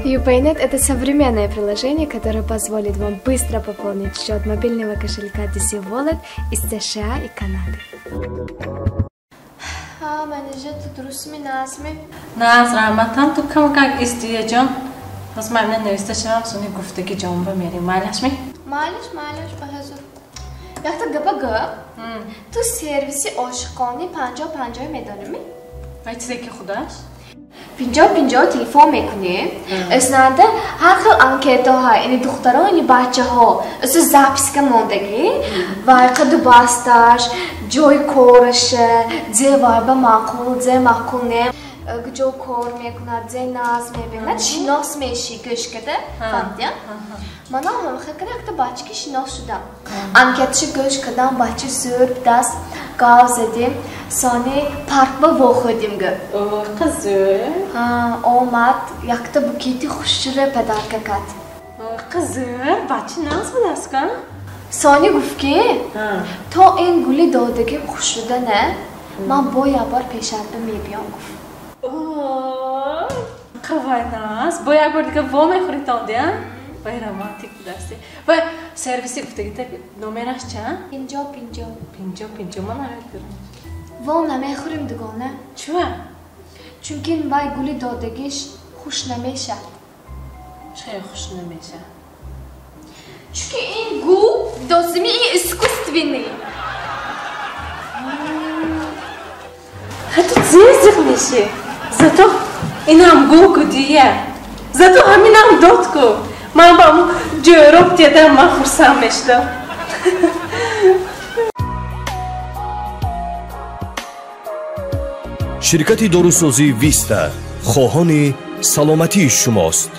YouPayNet – это современное приложение, которое позволит вам быстро пополнить счет мобильного кошелька DC Wallet из США и Канады. Ҳа, менеҷер, ту дурустми, назми? Наз, раҳматам, ту камакак истия ҷон. Ҳоз ман ина нависта шавам, суни гуфтаги ҷонба мерем. Майлашми? Майлаш, майлаш, ба ҳузур. Якта гапа гӯ. Ту сервиси ошиқони 50-50 медоними? Вай чизе ки худаш? 50-50 телефон мекунӣ. Эснанда ҳар хел анкетаҳо, ини духтаро, ини бачаҳо, эсу записка мондагӣ, вай қаду басташ, ҷои кораша, зе вай ба маъқул, зе маъқул не, куҷо кор мекунад, зе наз мебинад, шинос мешӣ гӯш када, фаҳмидия? Манам ҳамихел када якта бачаки шинос шудам. Анкеташа гӯш кардам, бача зӯр даст, гав задем, сони парк ба вохӯрдем гӯ. Қизӯ? Ҳа, омад, якта букети хушчира подарка кард. Қизӯ, бача наз будааст ка? Сони гуфт ки, то ин гули додагим хушшуда не, ман бо як бор пешатба мебиём гуфт. Қавай наз, бо як бор дига во мехӯритон дия? Вай романтик будасти. Вай сервиси гуфтагита номераш чанд? 50-50. 50-50 ман намедонам. Во намехӯрем дугона. Чува? Чунки вай гули додагиш хуш намешавад. Чаро хуш намешавад? Чунки ин гул дозими ин искусственный. Ҳатто зер зиқ мешӣ. Зато инам гул ку дия. Зато ҳаминам дод ку. Ман ба ҳамун ҷӯроб дидам, ман хурсанд мешудам. Ширкати дорусозии Виста хоҳони саломатии шумост.